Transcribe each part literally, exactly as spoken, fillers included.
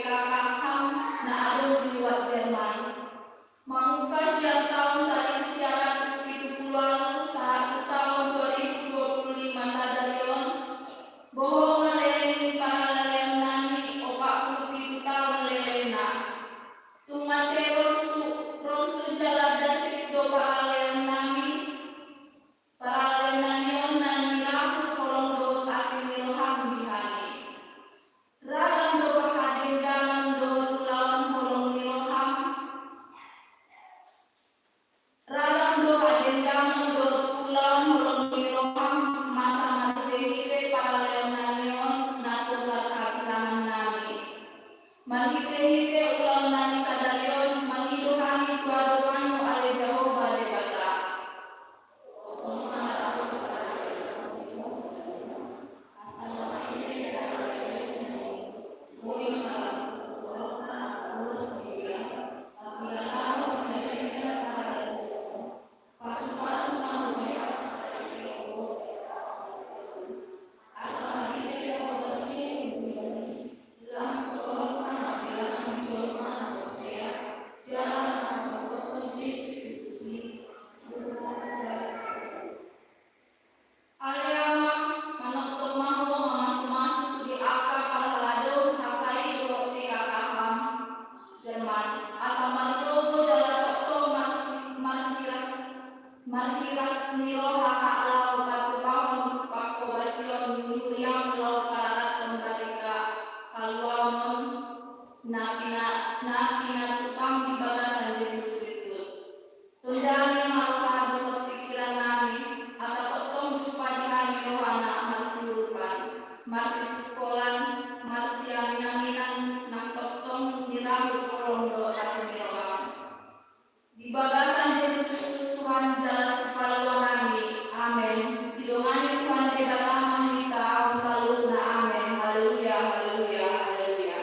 K K H na adong di luat Jerman. Mamungka sian taon saribu sia ratus pitu pulu ualu sahat tu taon dua ribu dua pulu lima sadari on, bohongan leleng ni paralelenami opat pulu pitu taon lelengna. Tung mansai ronsu, ronsu jala dasip do paralelenami, paralelenami on na nirahut holong dohot asi ni roham di hami. Ragam do hadengganon dohot ulaon holong ni roham. Ragam do hadengganon dohot ulaon holong ni roham, masa marhipehipe paralelenami on na so marhapinangannami. Marhipehipe ulaonnami sadari on, mangido hami tu adopanmu ale Jahowa Debata. Ale Ama, manongtong ma Ho mamasumasu sude angka parhalado H K I dohot T K K H Jerman, asa margogo jala tongtong marsi-, marhiras, marhiras ni roha laho patupahon panghobasion ni huriam laho pararathon barita haluaon on na pina-, na pinatupa di bagasan Jesus Kristus. Sondangi ma roha dohot pingkirannami, asa tongtong jumpa di hami rohana marsiurupan, marsitungkolan, marsiaminaminan, nang tongtong nirahut holong dohot asi ni roham. Di bagasan Jesus Kristus Tuhan jala Sipaluanami. Amen. Didongani Tuhan Debata ma hita, saluhutna. Amen. Haleluya, haleluya, haleluya.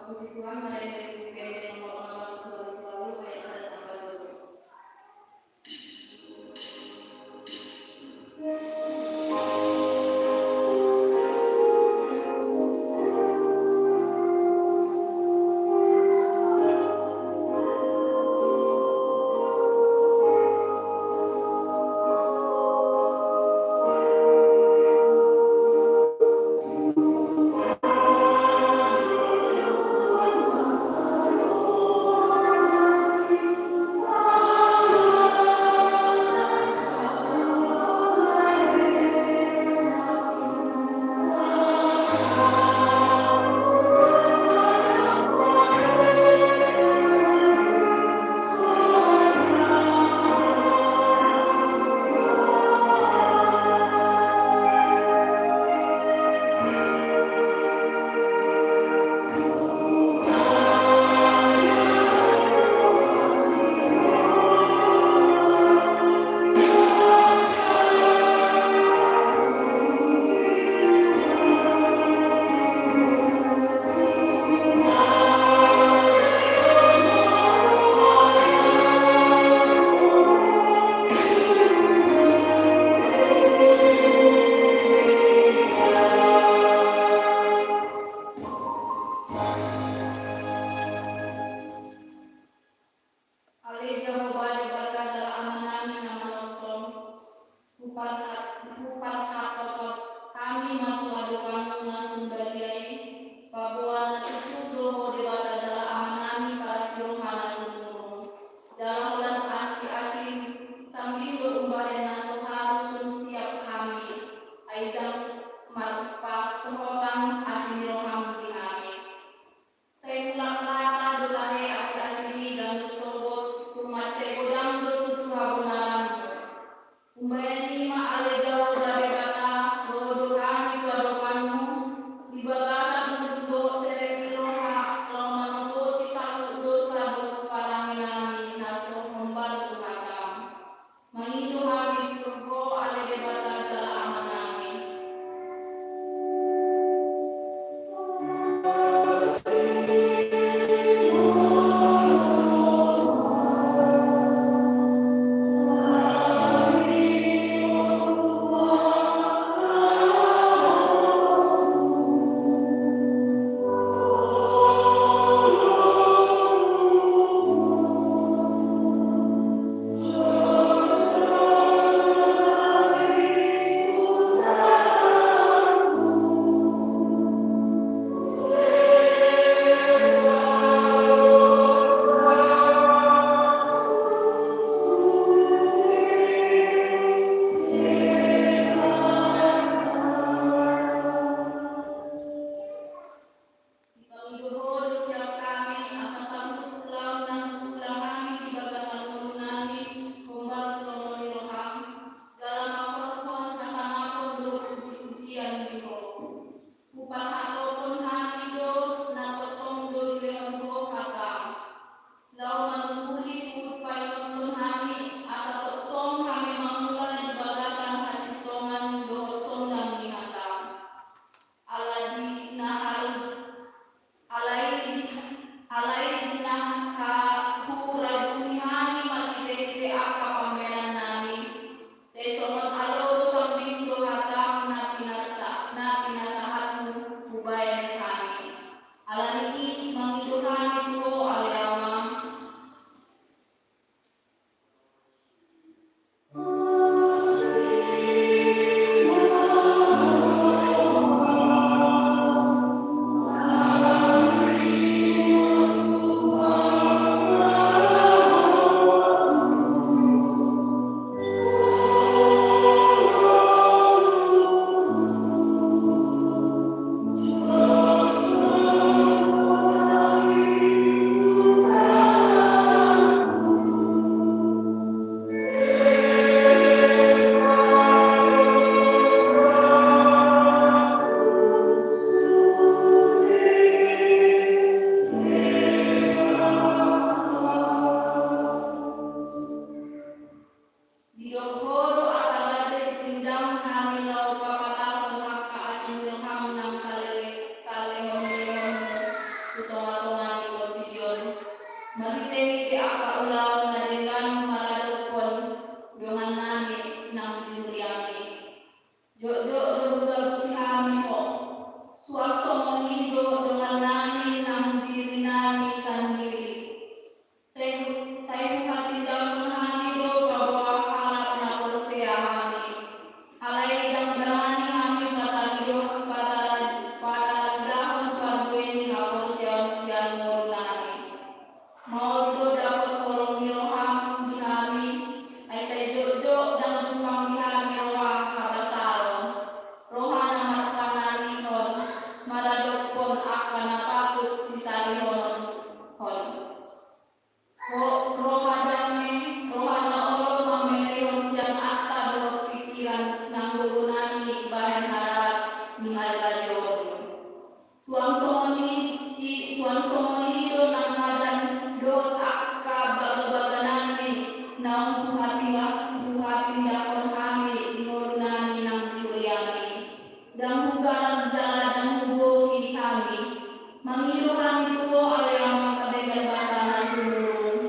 Puji Tuhan, mari kita buka nomor enam ratus dua puluh ayat satu tambah dua. Ale Jahowa Debata jala Amanami na manongtong, huparhat-, huparhatop hami ma tu adopanmu na sun badia i, paboa na tutu do Ho Debata jala Amanami parasi roha na sumurung. Jala holan asi-asi sambing do umbahen na so haru sun siap hami, ai ndang marpasohotan asi ni roham di hami. Sai mulak rata do lahe asi-asi i ganup sogot, tung mansai godang do tutu habonaranmu. Umbahen i ma ale Jahowa Debata, ro do hami tu adopanmu, di bagasan uhum dohot serep ni roha, laho manopoti saluhut dosa dohot parange nami na so hombar tu hatam. Mangido hami tu Ho ale Debata jala Amanami. Jotjot do hugabusi hami Ho. Suang songon i do dongannami nang dirinami sandiri. Sai, sai huhatindangkon hami do paboa halak na porsea hami. Alai ndang barani hami patalido-, patala-, patalidahon parbue ni haporseaon sian ngolunami. Maol do dapot holong ni roham di hami, ai sai jotjot ndang jumpang di hami roha habasaon, roha na marpanarihon, maradophon angka na patut sisarihonon. Ho-, roha dame, roha na olo mameleihon sian arta dohot pingkiran nang gogonami bahen haroro ni harajaonmu. Suang songon i, i, suang songon i do nang padan dohot angka bagabaganami naung huhatinda-, huhatindangkon hami di ngolunami nang di huriami. Ndang hugarar jala ndang hubohi hami. Mangido hami tu Ho ale Amang pardenggan basa na sumurung.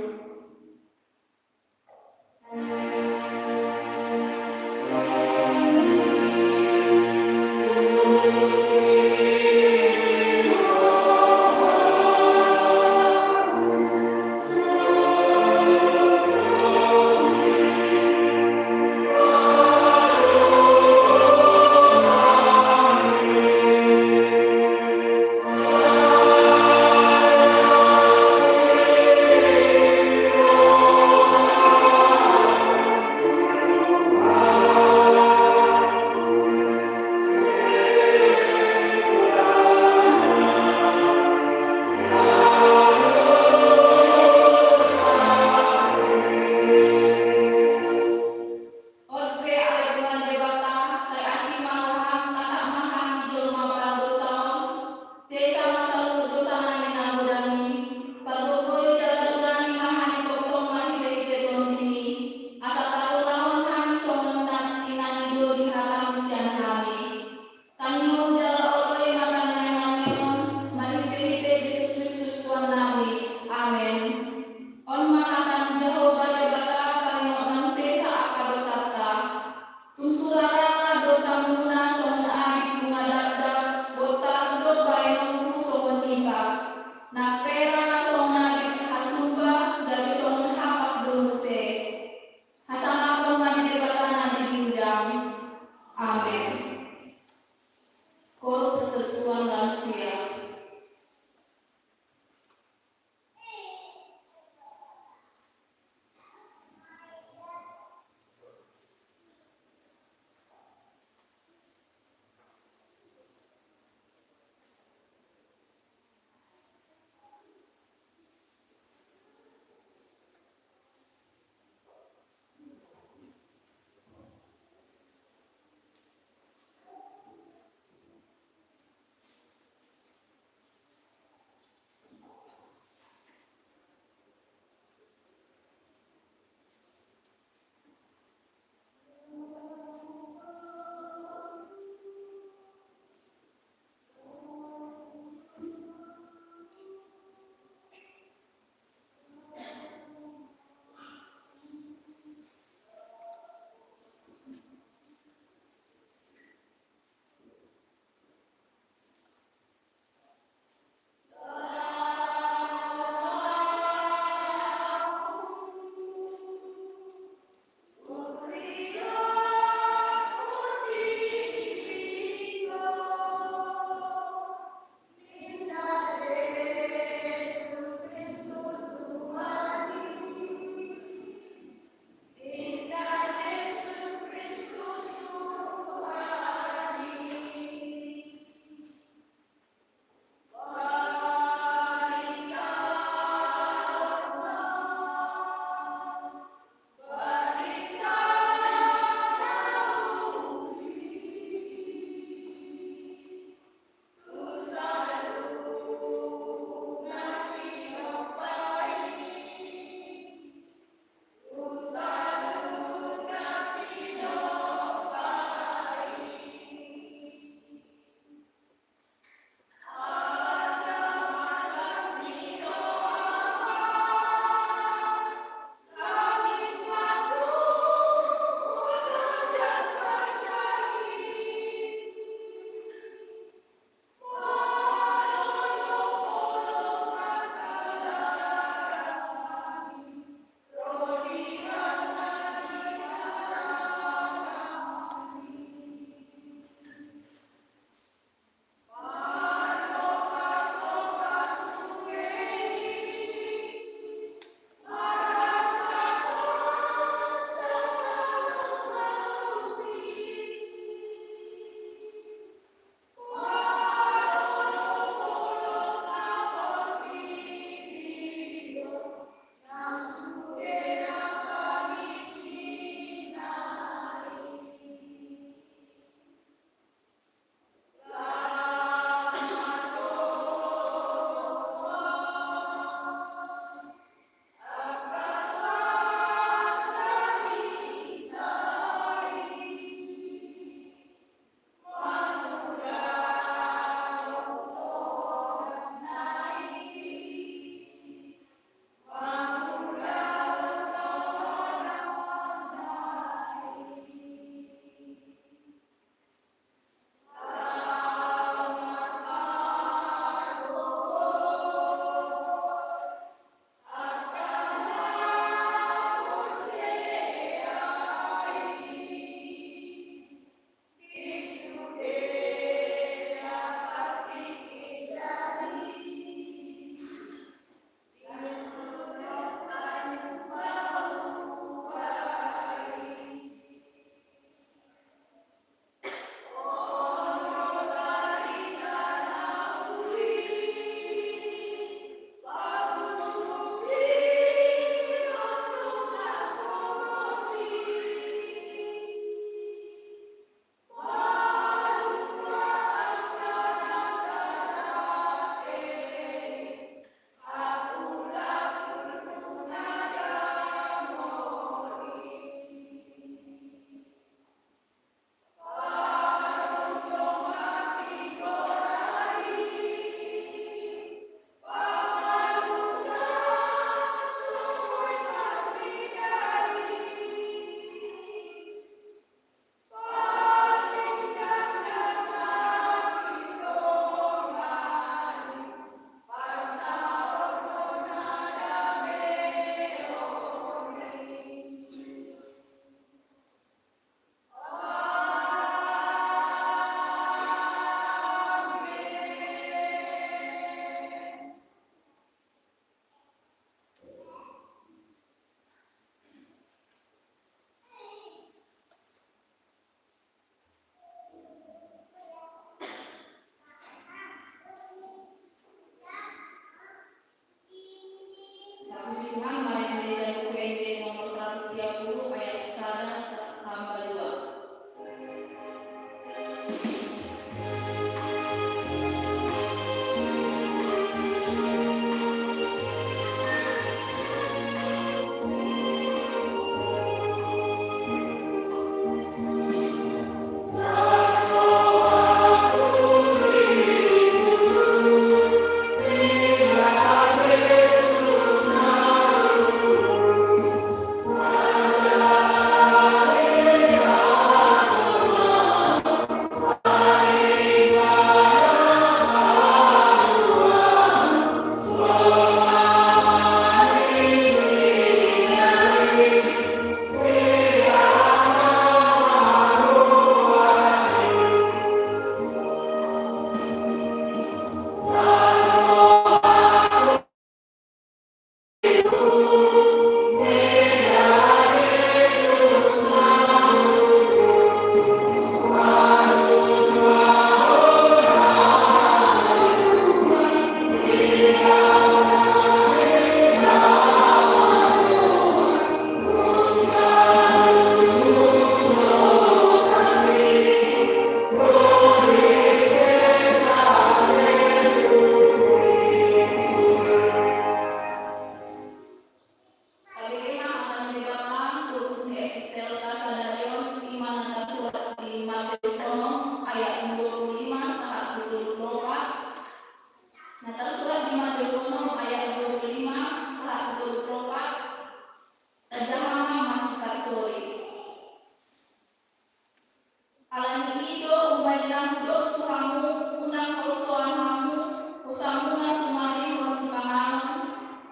Ala ni i do umbahen na hudok tu hamu, unang holsoan hamu hosamuna sumarihon sipanganon,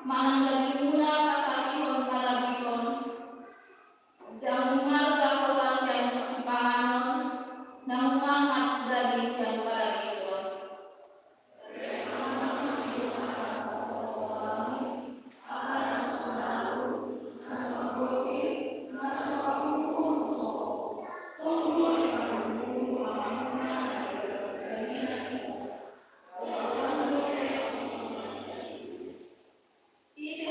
manang dagingmuna pasarihon parlabihon. Ndang humarga hosa sian sipanganon, na humangan daging sian parlabihon. Ise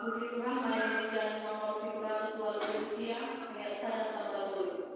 Puji Tuhan, marende sian nomor pitu ratus ualu pulu sia, ayat sada sampai tolu.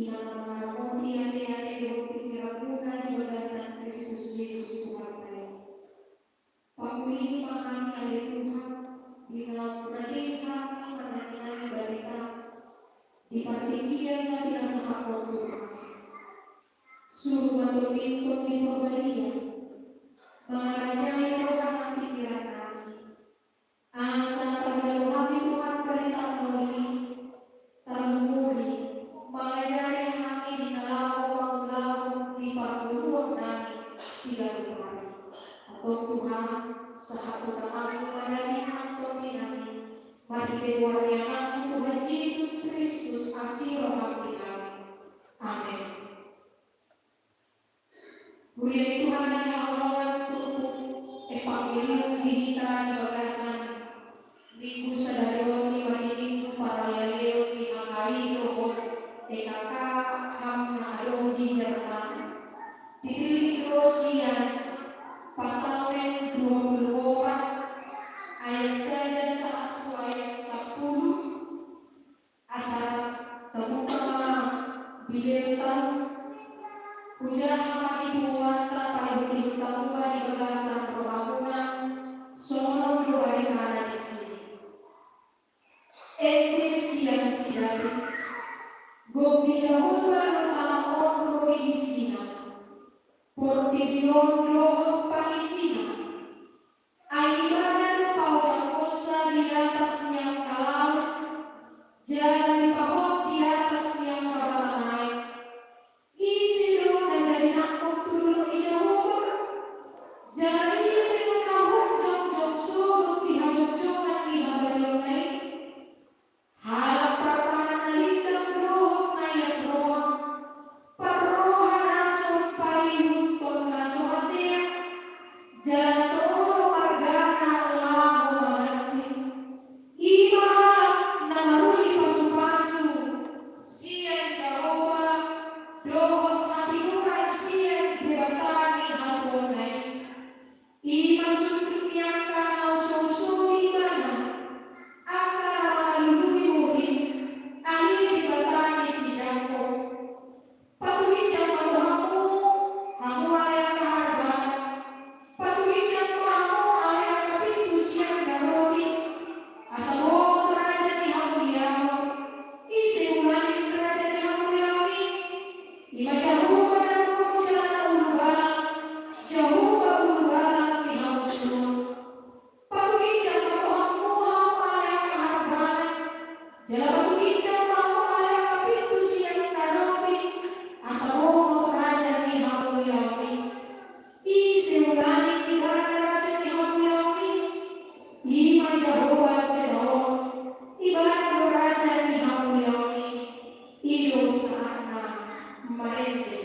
Di na mangaramoti ate-ate dohot pikiranmuna di bagasan Kristus Jesus Tuhanta i. Pangulihon ma hami ale Tuhan, di naung rade hami manangi-nangi barita di partingkian na pinasahathon Tuhan. Suru ma Tondim-Tondim Parbadia mangarajai roha nang pingkiran nami. Asa tarjalo hami Tuhan barita na uli, tarlumobi mangajari hami di na laho mangulahon di parngoluon nami siganup ari. Antong Tuhan, sahat tu tanganmu ma daging nang tondi nami, marhite goar ni Anakmu Tuhan Jesus Kristus asi roham di hami. Amen. Huria ni Tuhan na hinaholongan, turpuk Evangelium di hita di bagasan Minggu sadari on i ma di Minggu paralealeon ni H K I dohot E K K HAM na adong di Jerman. Ditilik do sian Psalmen dua puluh opat ayat sada sahat tu ayat sampulu. Asa tabuka ma Bibelta, hujaha ma di punguanta, paihut-ihut hamu ma di bagasan rohamuna, songon on do baritana disi. Ende sian si Daud. Gok ni Jahowa do tano on ro di isina, portibi on dohot pangisina. Ai Ibana do paojak hosa di atas ni angka laut, jala dipahot di atas ni angka batang aek. Ise do na jadi nangkok tu dolok ni Jahowa? Jala ise do na hum jongjong sogot di hajongjongan ni habadiaonna i? Halak partangan na lindang dohot na ias roha, parroha na so paihuthon na so hasea, jala na so olo margana laho mangasing. I ma halak na maruli pasupasu sian Jahowa dohot hatimuran sian Debata ni hatuaonna i. I ma sundut ni angka na so husobi Ibana, angka na mangalului bohim, ale Debata ni si Jakob. Patuginjang ma rohamu, hamu ale angka harbangan. Patuginjang ma hamu ale angka pintu sian na robi. Asa bongot raja ni hamuliaon. Ise ulaning raja ni hamuliaon i? I ma Jahowa na gogo jala na ulubalang, Jahowa ulubalang ni hamusuon. Patuginjang ma rohamu, hamu ale angka harbangan, jala patuginjang ma hamu ale angka pintu sian na robi, asa bongot raja ni hamuliaon i. Ise ulaning Ibana raja ni hamuliaon i? I ma Jahowa Zebaot. Ibana do raja ni hamuliaon i. I do sahatna. Marende.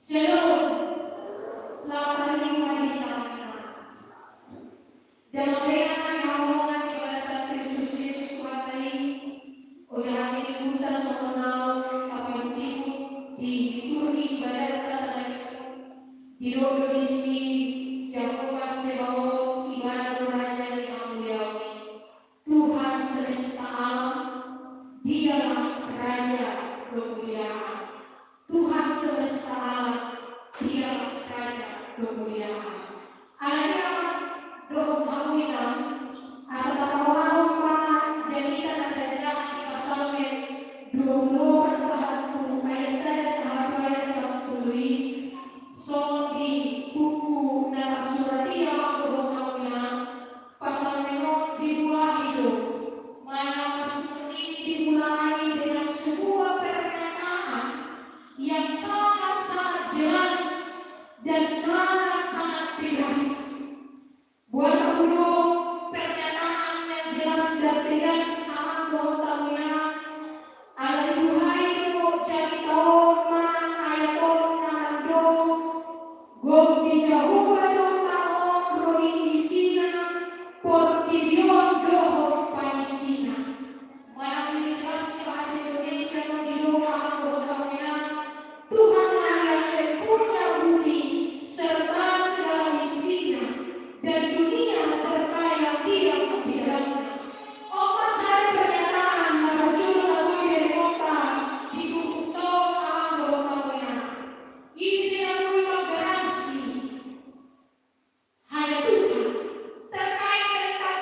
Shalom. Selamat hari Minggu, mari kita. Damang lengan na hinaholongan di bagasan Kristus Jesus Tuhanta i, ojahan ni Tuhanta songon na tapaihut-ihut di liturgi ibadatta sadari on, didok do di Si Jahowa Zebaot, ibana do raja ni hamuliaon i. Tuhan semesta alam, dialah raja kemuliaan. Tuhan semesta alam, dialah raja kemuliaan. Alai amang dohot inang, asa tapaulahon ma jamita na tajaha di Psalmen dua pulu opat sahat tu ayat sada sahat tu ayat sampulu i. Songon di buku na tarsurat i, amang dohot inang, Psalmen on dibuahi do, manang psalmen i dimulai dengan sebuah pernyataan yang sangat-sangat jelas dan sangat-sangat tegas. Boasa do pernyataan yang jelas dan tegas, amang dohot inang? Alai dibuhai do jamita on manang ayat on na mandok, gok ni Jahowa do tano on ro ni isina, portibi on dohot paisina. Manang di jelas ni bahasa Indonesia on didok, amang dohot inang, Tuhanlah yang mempunyai bumi serta segala isinya, dan dunia serta yang diam di dalamnya. On ma sada pernyataan na parjolo na boi direngonta di turpukta on, amang dohot inang. Ise na boi manggaransi, hanya Tuhan. Terkait dengan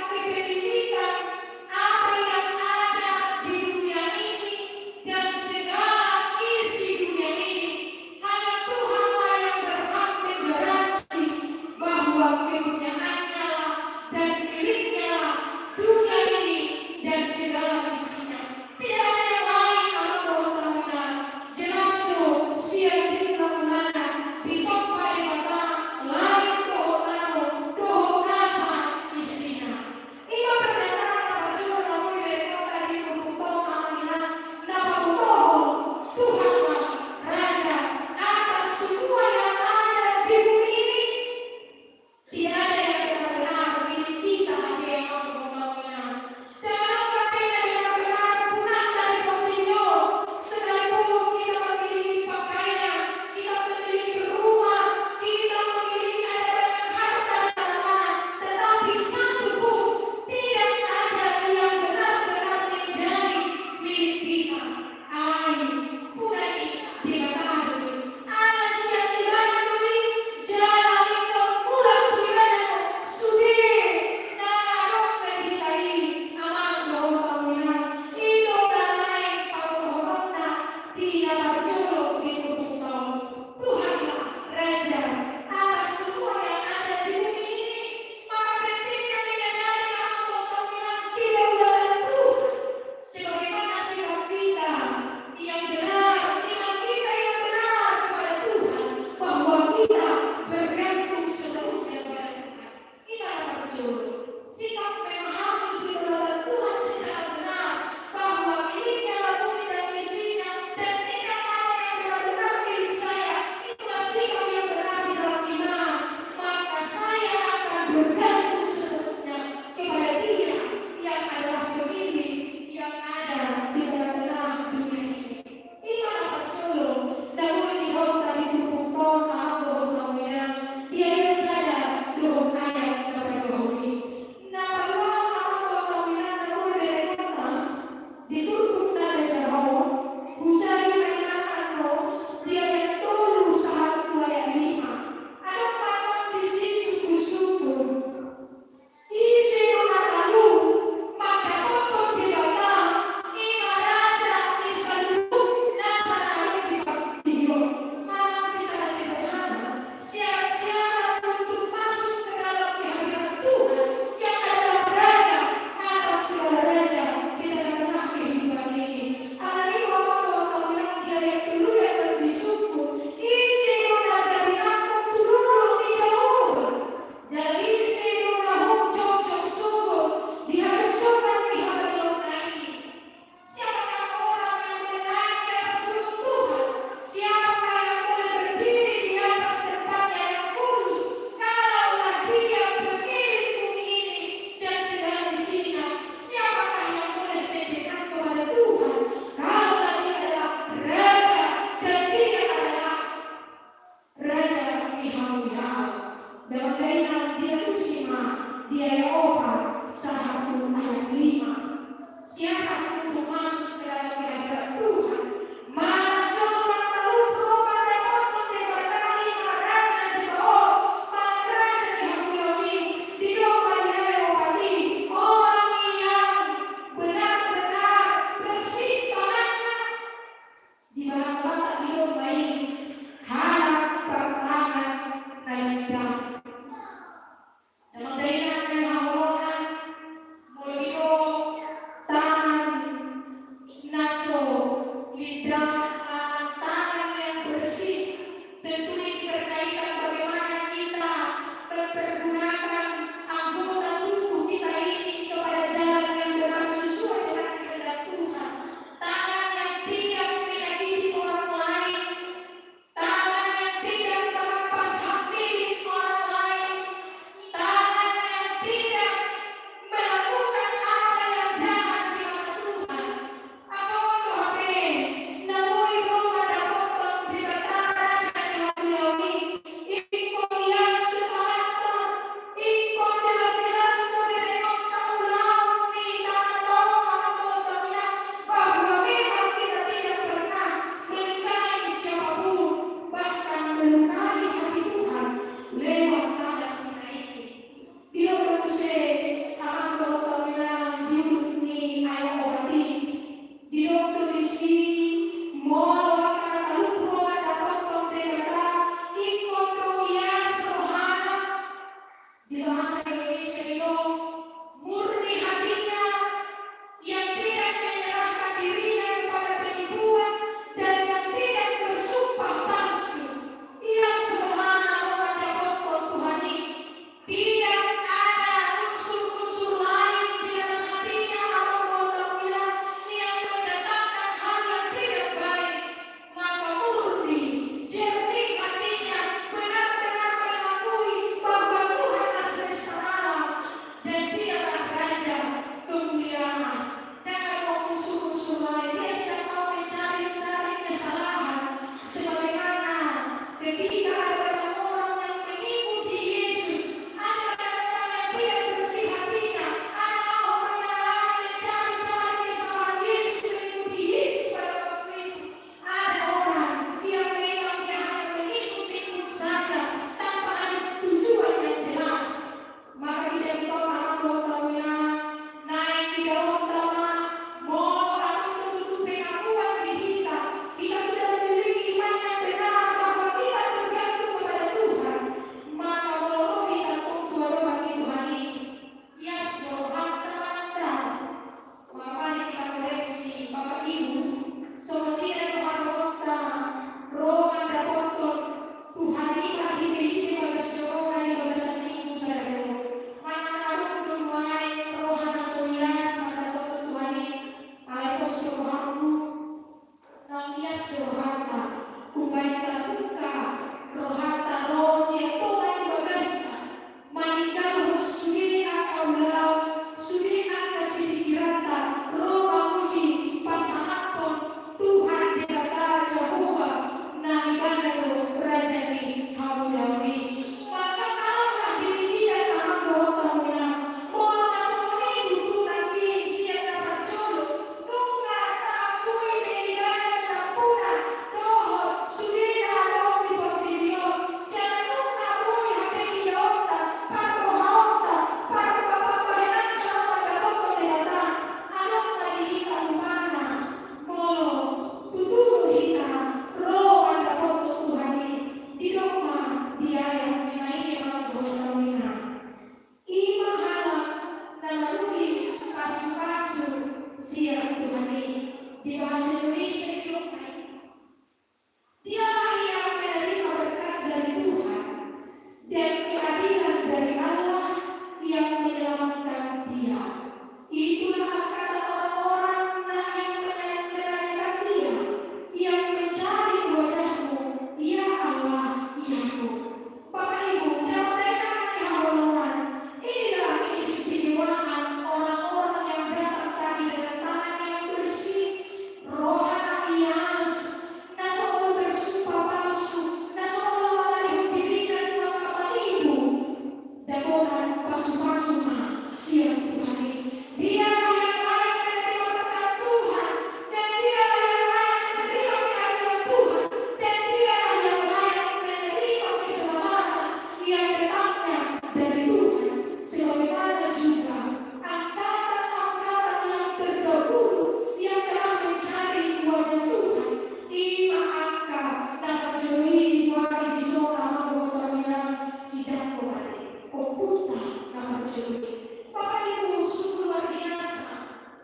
Pasupasu ma sian Tuhan i. Dialah yang layak menerima berkat Tuhan, dan dialah yang layak menerima kehadiran Tuhan, dan dialah yang layak menerima keselamatan yang datangnya dari Tuhan. Sebagaimana juga angkatan-angkatan yang terdahulu yang telah mencari wajah Tuhan, ima angka na parjolo i diboan di son, amang dohot inang, si Jakob ate, ompunta na parjolo i. Bapak Ibu, sungguh luar biasa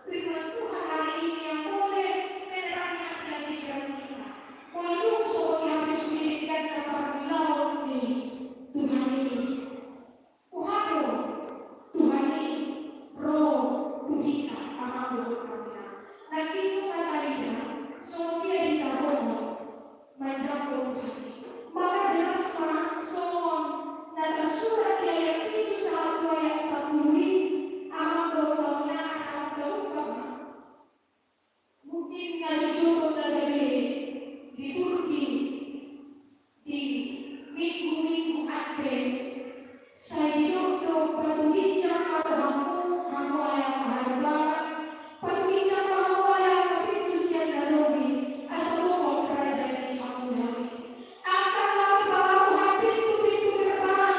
firman Tuhan hari ini yang boleh menerangi hati dan pikiran kita. Mulai dulu soal yang sudah kita parmulaon ni Tuhan ini. Huhut do Tuhan i ro tu hita, amang dohot inang. Nangkin nunga taida songon dia hita ro manjangkon Tuhan i. Maka jelas ma songon na tarsurat di ayat pitu sahat tu ayat sampulu i, amang dohot inang, asa tauduti ma. Mungkin na jujur na gabe liturgi di minggu-minggu Advent, sai didok do: Patuginjang ma rohamu, hamu angka na marhaha, patuginjang ma rohamu, hamu angka na pintu sian na robi, asa ro ma raja ni hamu i. Angkat ma rohamu, hai pintu-pintu gerbang,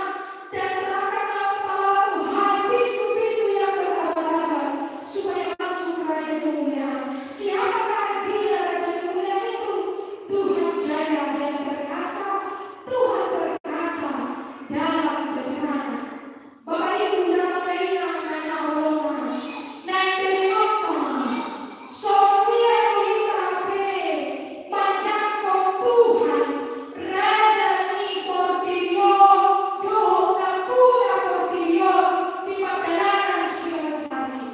dan terangkat ma rohamu, hai pintu-pintu yang berabad-abad, supaya masuk raja kemuliaan. Siapakah dia raja kemuliaan itu? Tuhan jaya dan perkasa, Tuhan perkasa dalam keterangan. Bapak Ibu, na mangkatai na hinaholongan, na ende ni roha, songon dia do hita pe manjangkon Tuhan, raja ni portibi on dohot nampuna portibi on di pardalanan sian Tuhan i.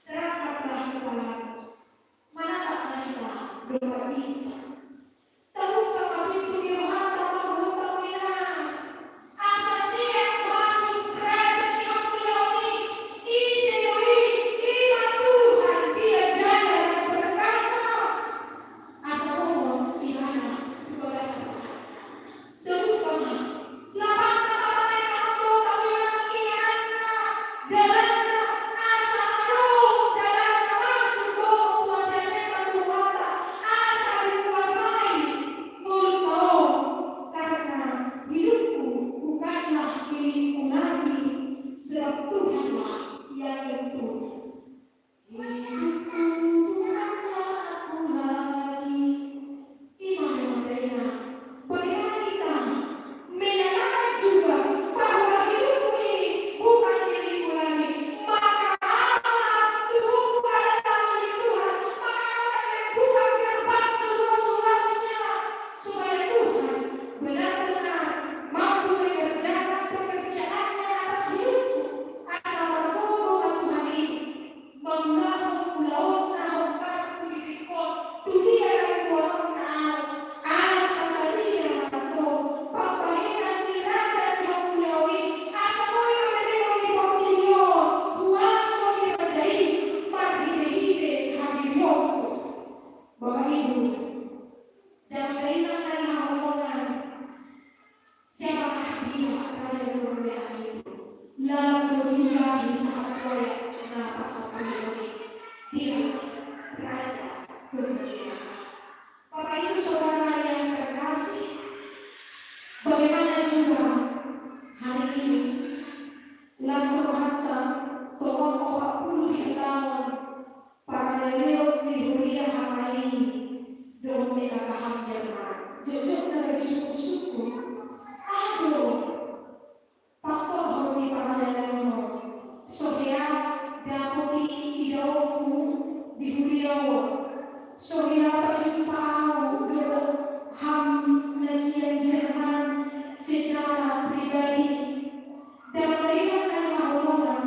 Terangkatlah kepalamu. Manatap ma hita dohot parbincang. Tabuka ma pintu ni rohanta, amang dohot inang, asa siap masuk raja ni hamu i. Ise do i? Ima Tuhan, dia jaya dan perkasa. Asa ro ma ibana tu bagasan rohanta. Tabuka ma. Lapangkan ma, amang dohot inang, inganna, dalanna, asa adong dalanna masuk dohot tu ateateta, tu rohanta, asa dikuasai ngolunta on. Karena hidupku bukanlah milikku lagi, sebab Tuhanlah yang mempunyai. Hidupku bukanlah aku lagi. Ima, amang dohot inang, bagaimana kita menyatakan juga bahwa hidupku ini bukan milikku lagi? Maka amanlah tubuhku adalah milik Tuhan. Maka amanlah, buka gerbang seluas-luasnya, supaya Tuhan benar-benar mampu mengerjakan pekerjaan-Nya atas hidupku. Asa margogo ma Tuhan i mangulahon ulaonna, hongkar tu diringkon, tu dia na huboanonna ahu. Asa taida ma antong pambahenan ni raja ni hamu i, asa boi ma na denggan di portibi on huaso ni raja i marhite-hite hadirionku. Bapak Ibu, damang dainang na hinaholongan, siapakah dia raja kemuliaan itu? Lalu diulang di saat ayat na pasampulu i, dia raja kemuliaan. Bapak Ibu Saudara yang terkasih, bagaimana juga hari ini, las rohanta, tongon opat pulu pitu taon parleleon ni huria H K I dohot Megagram Jerman. Jotjot na gabe sungkun-sungkun. Aha do pangkorhon ni parleleon on? So hea dapot i idaonku di huria on. So hea tajumpa ahu dohot ham na sian Jerman secara pribadi. Damang dainang na hinaholongan,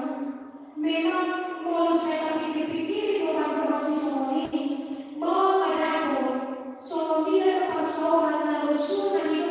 memang molo sai tapikir-pikiri do pandohan sisongon i, maol ma dapot songon dia do parsaoran na losuna ni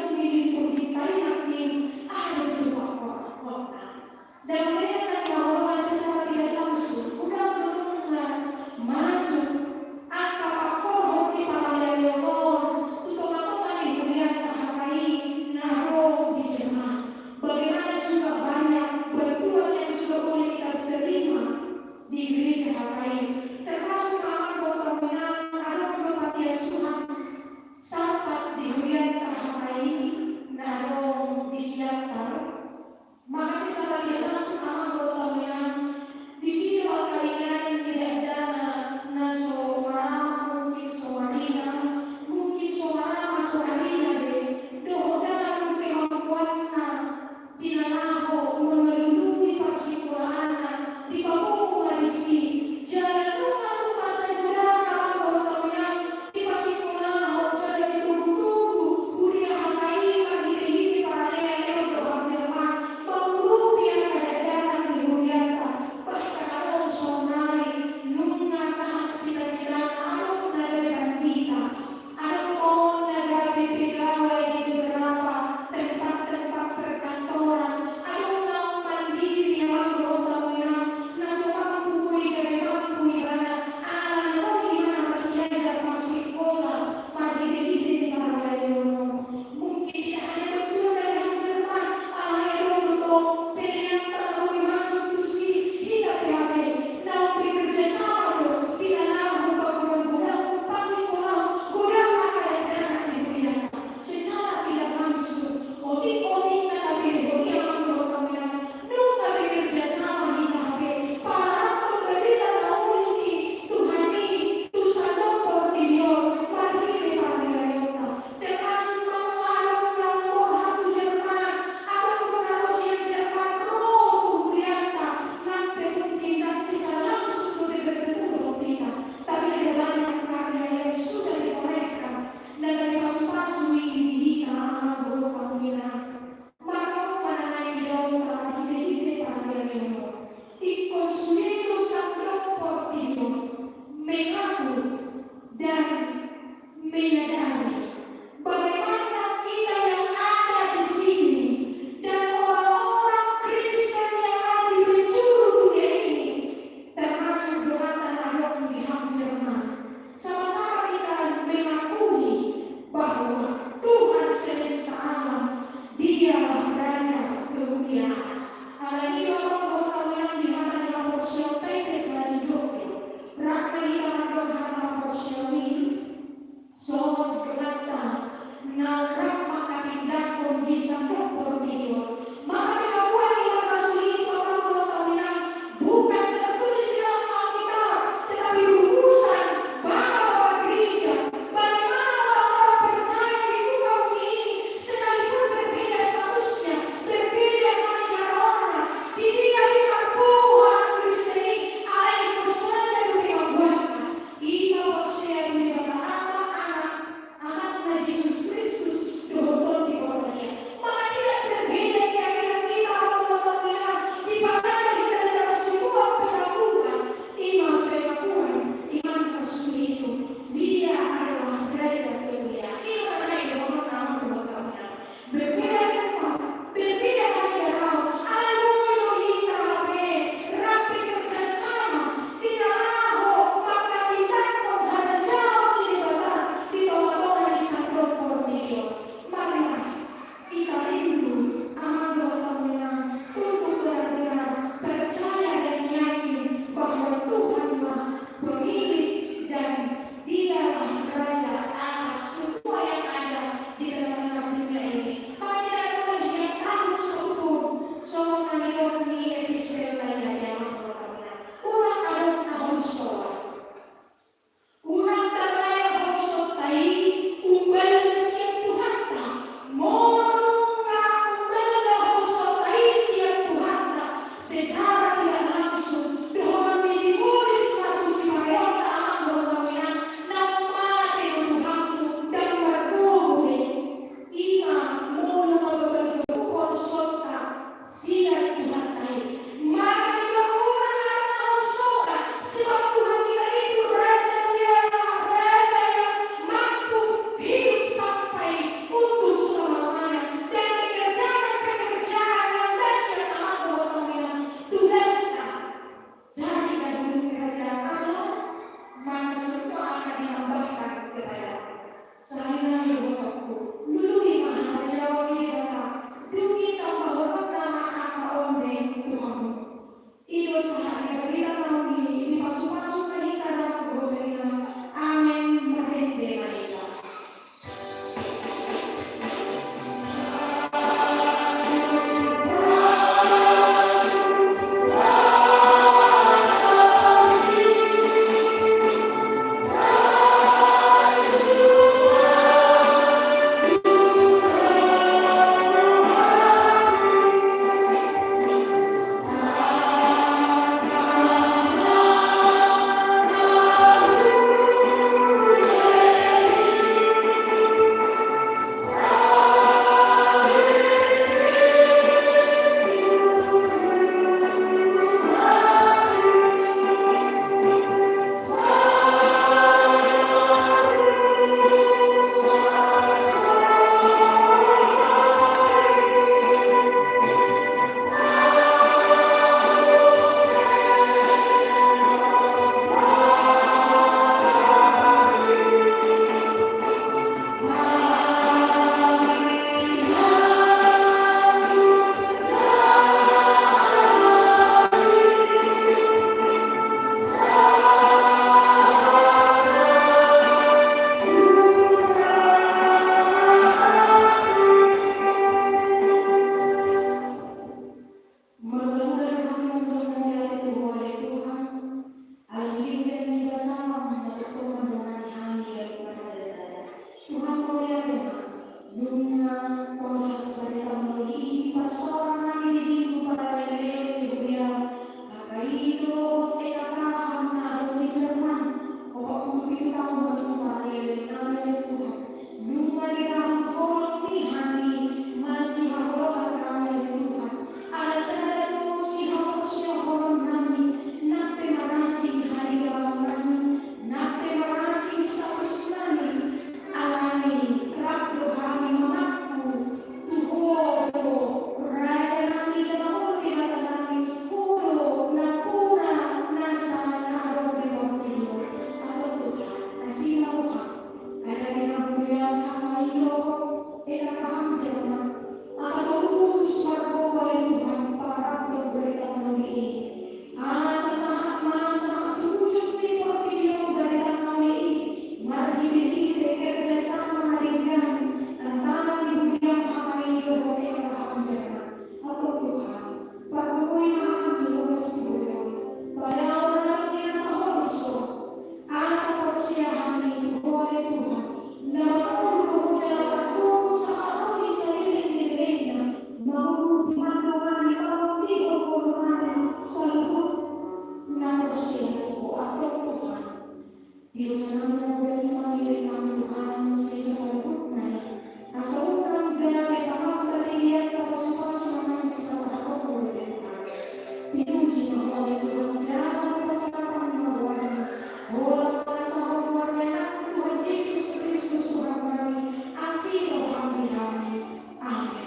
Pinuji ma Ho di ulaon jala di pasahaton ni roham, holan pasahaton ni Tuhan Jesus Kristus Tuhanta i, asi roham di hami. Amen.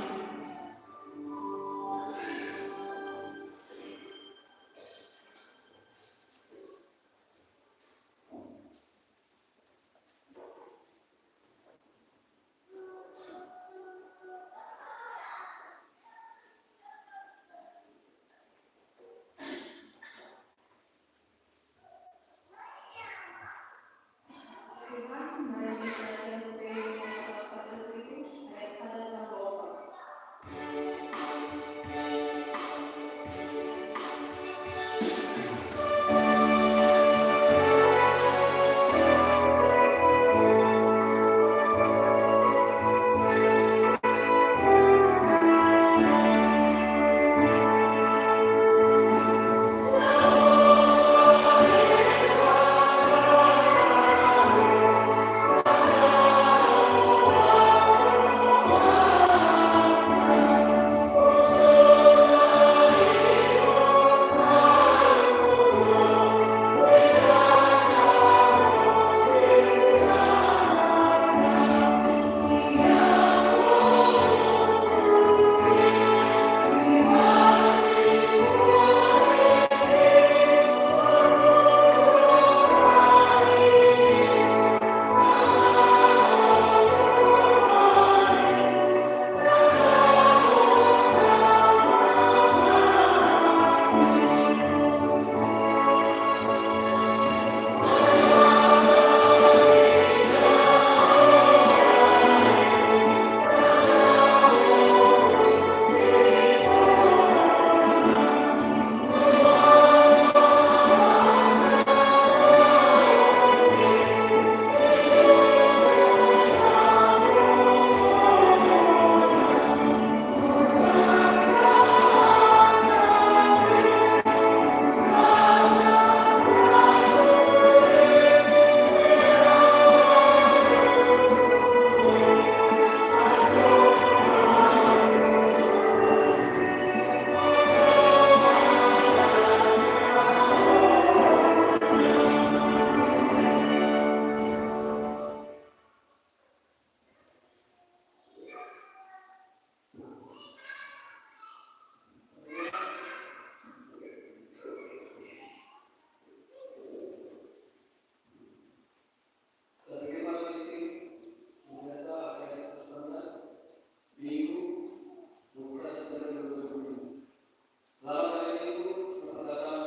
Selamat hari Minggu, selamat datang,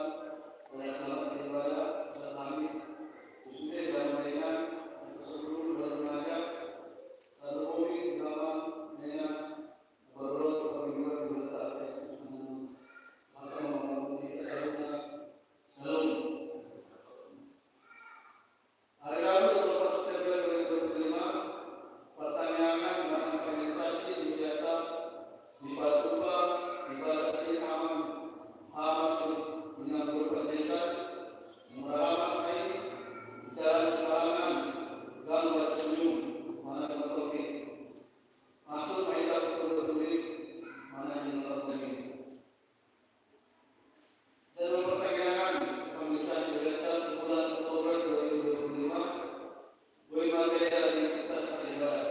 selamat beribadah, selamat hamil. Susude dalam dengan, selalu dalam mengajar, selalu hobi, drama, dengan, berdoa, berdoa, berdoa, berdoa, berdoa. Maka membangun kita, selalu, selalu. Ari Rabu, dua belas September dua ribu dua puluh lima, partangiangan manang panesansi di Jakarta, di Patupa, di Barasi Amang, Amang, di Nambur Panjaitan, Murahan Ai, Jalan Kalangan, Gang Batu Senyum, manang Matoke. Masuk ma hita pukul dua puluh, manang di Nambur Panjaitan. Dalam pertanyaan pemeriksaan Jakarta bulan Oktober dua ribu dua puluh lima, boi materi dari kertas ibadah.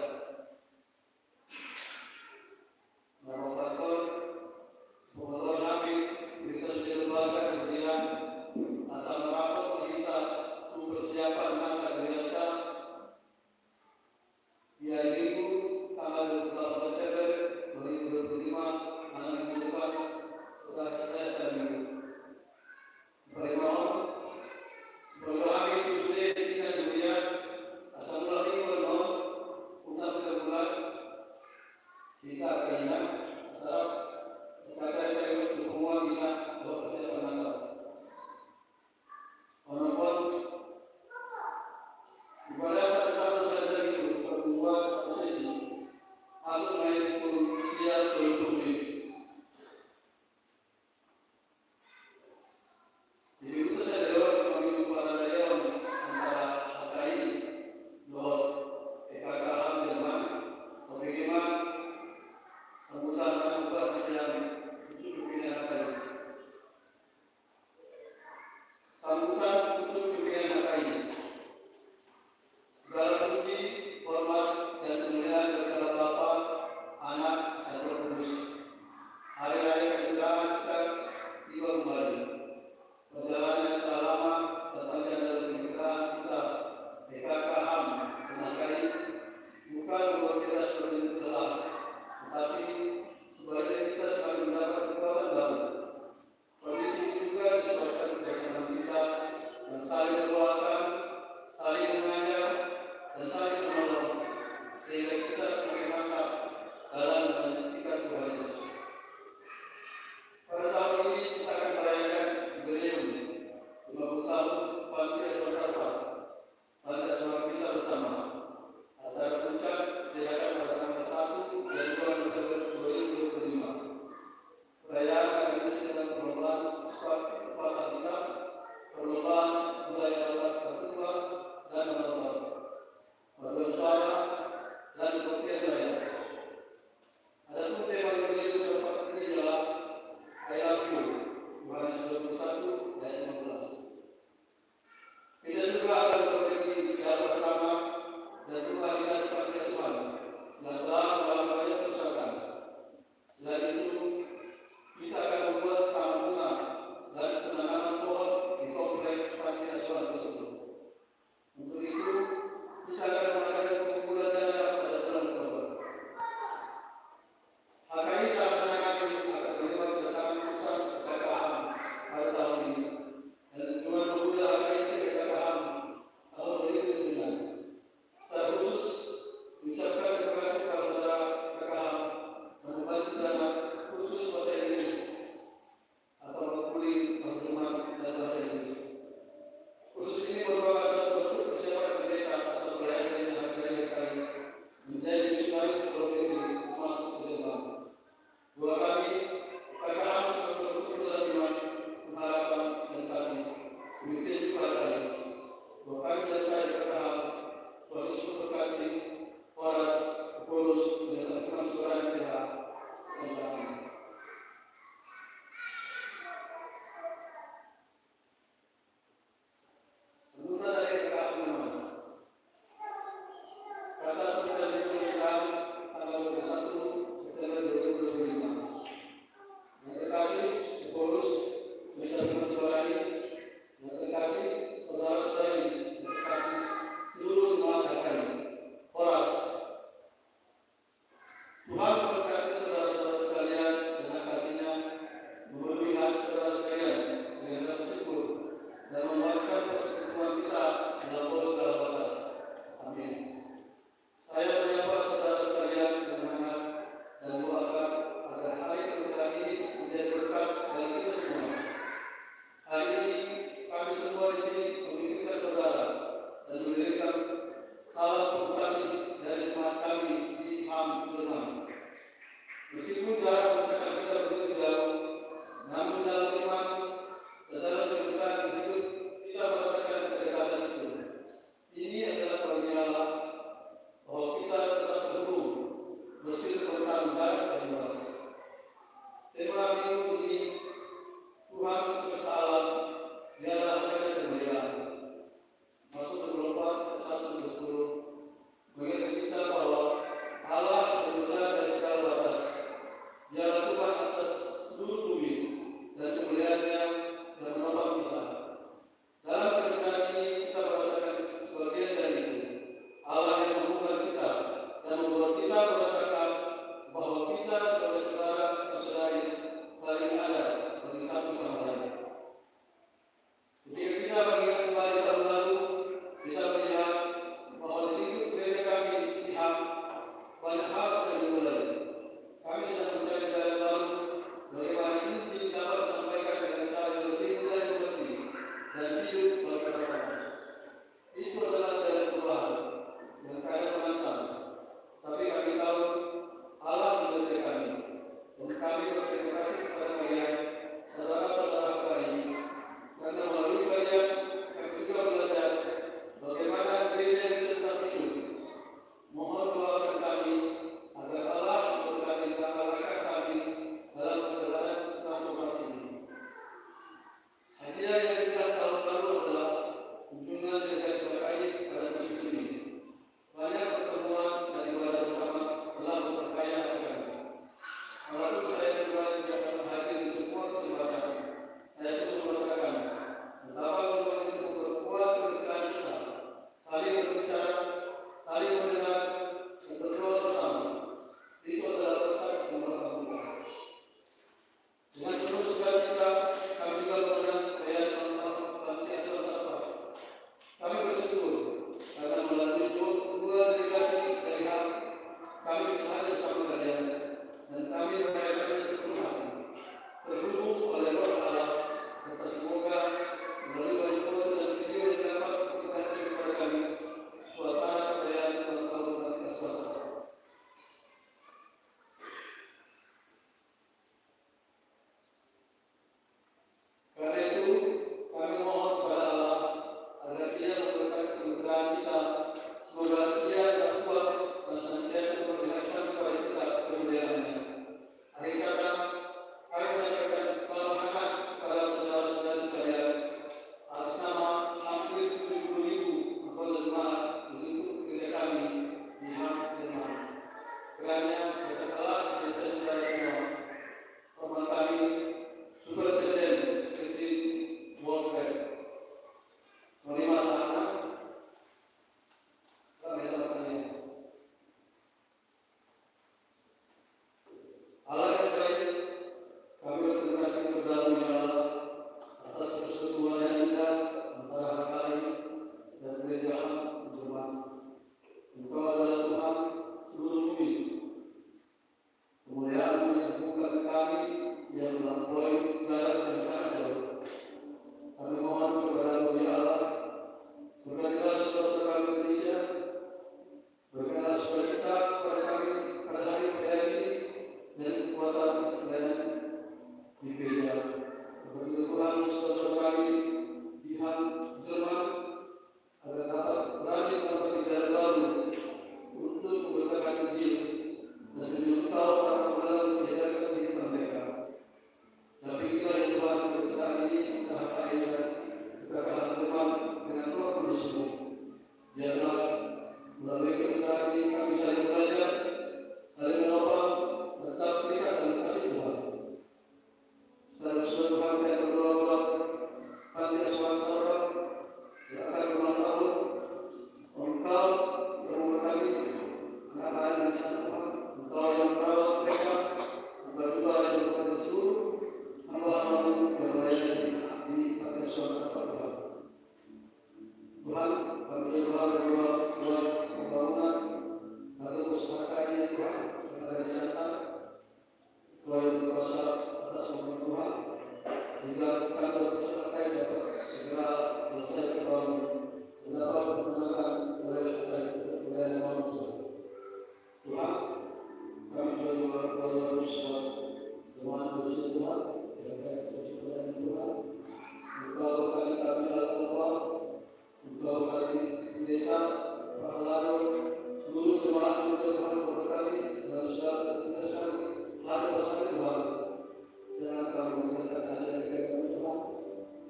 Bapak Pastor, pengetahuan kami, berita sudah dibaca kemudian asal merapot kita tu persiapan mata Jakarta. Di hari Minggu, tanggal dua puluh delapan September dua ribu dua puluh lima, tanggal Minggu depan, setelah selesai acara Minggu. Parimahon, parimahon hami tu sude ina di huria, asa mulak Minggu on, unang tinggal mulak, hita angka ina, asa, kata ina, tu punguan ina, dohot siapa nangkap. Onophon, ibadah pada tahun selesai itu, pertemuan satu sesi. Masuk main pun siap, tolu puluh menit. Jadi, itu saya lewat, kami lupa ada lewat antara H K I, dohot E K K Ham Jerman, oke, gimana? Sambutan anak buah siang, itu pimpinan H K I.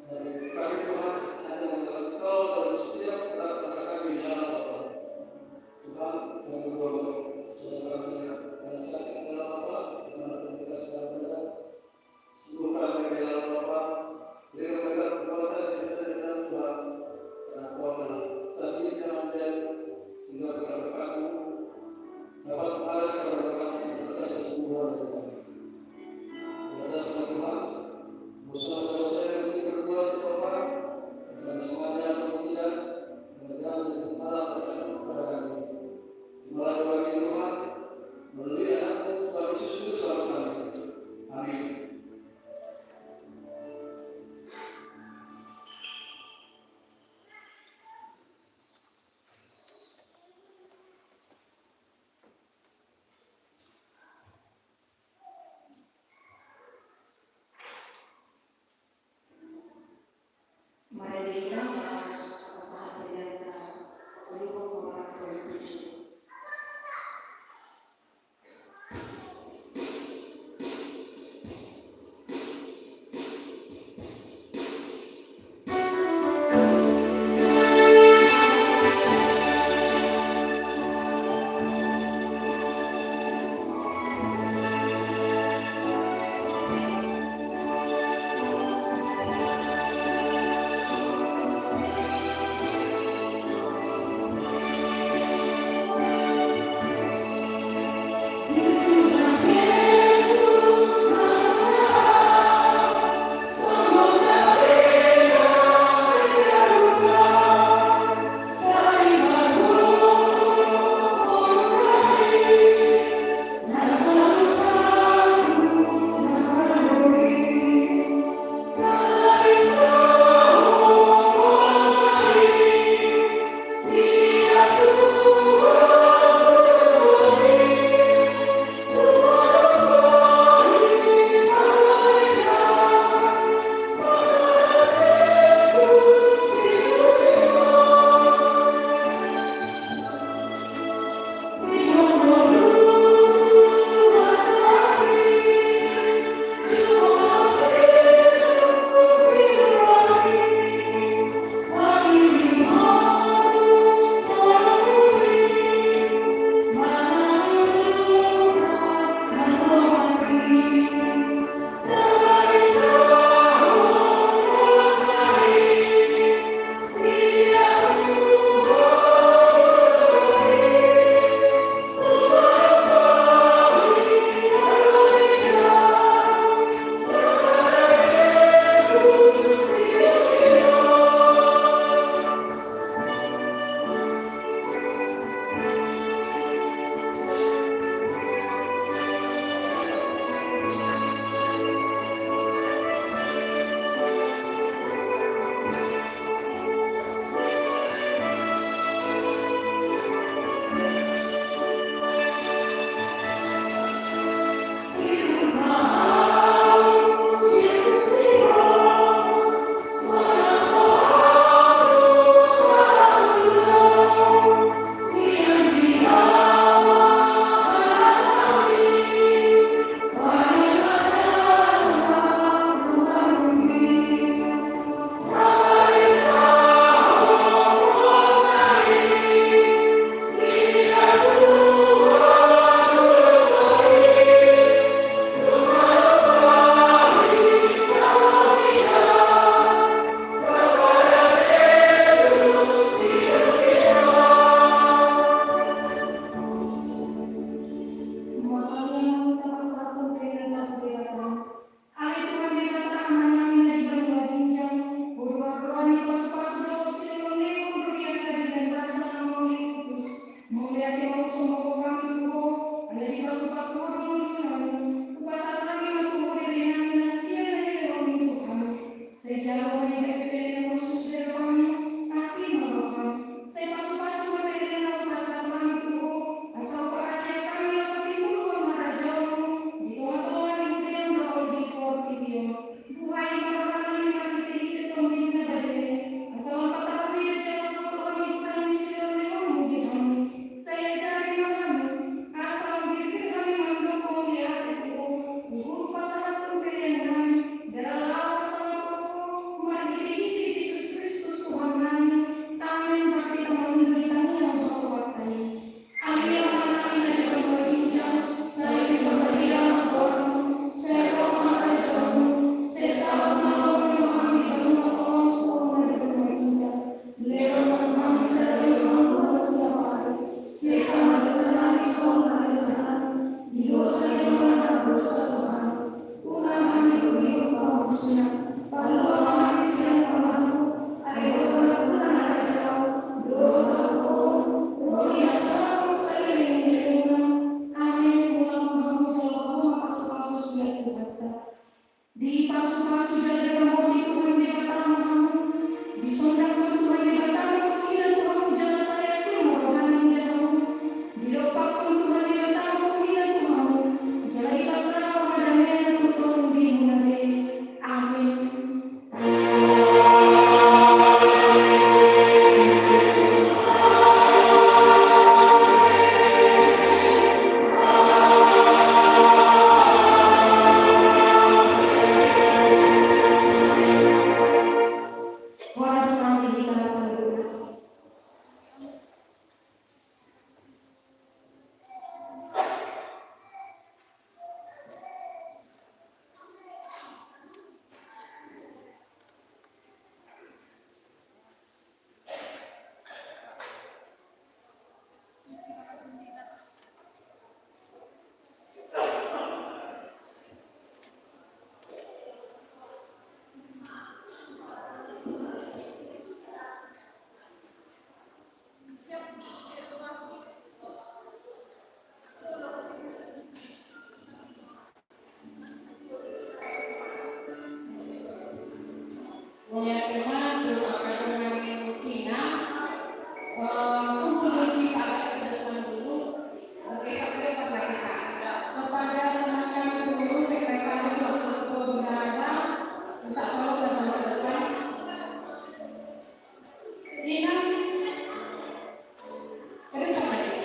Kami Tuhan hanya mengandalkan Kau dalam setiap langkah kami, ya Allah. Tuhan, kami berdoa, semoga kami yang sakit dalam apa, di mana pun kita sedang berada, sembuhkan mereka, ya Allah Bapa. Berikan mereka kekuatan yang bisa dari dalam Tuhan. Karena Tuhan telah tabib yang menjadi, sehingga berkat-berkat-Mu dapat mengalir kepada mereka, memberikan kesembuhan, ya Tuhan. Di atas Tuhan, dosa-dosa yang kami perbuat, ya Bapa, dan sengaja atau tidak, dan jangan menjadi penghalang kepada kami. Terimalah doa kami, Tuhan, melalui Anak-Mu, Tuhan Yesus Kristus, Tuhan kami. Amin. Mari kita harus pasahat diri kita. Alai Tuhan Debata Amanami na di banua ginjang, hudoakhon Ho pasupasu dohot silehon ni Ho huriatta di bagasan Roh ni Kudus. Mauliate ma tumangihon hami tu Ho, ala dipasupasu Ho dongan-dongan-Mu. Hupasahat hami ma tu Ho dirinami na sian na nilehon ni Tuhan. Sai jalo ma di gabe pelean ni Ho sude roha-Mu, asi ma roha-Mu. Sai pasupasu ma pelean na hupasahat hami tu Ho, asa huparhaseang hami laho patimbul harajaon-Mu di tonga-tonga ni huriaM dohot di portibi on. Buhai ma rohanami marhite-hite Tondi na bade, asa lam patahon hami jala dohot hami godang ni silehonlehonMu di hami. Sai ajari ma hami, asa lam girgir hami mandok mauliate tu Ho, huhut pasahathon pelean nami, jala laho pasahathon Ho, marhite Pasu-pasu jala diramoti Tuhan Debata ma hamu. Disondangkon Tuhan Debata ma huhilala tu hamu jala sai asi ma roha-Ni tu hamu. Didompakkon Tuhan Debata ma huhilala tu hamu jala dipasahat ma hadameon na tung tondimuna be. Amin. Horas ma di hita saluhutna. Mauliate ma tu angka dongan Cina. Eh, kumpul dulu, kita agak ke depan dulu. Oke, sampai depan kita. Kepada teman kami dulu, sekretaris wakil ketua bendahara, minta tolong datang ke depan. Inang, ke depan lagi.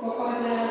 Kepada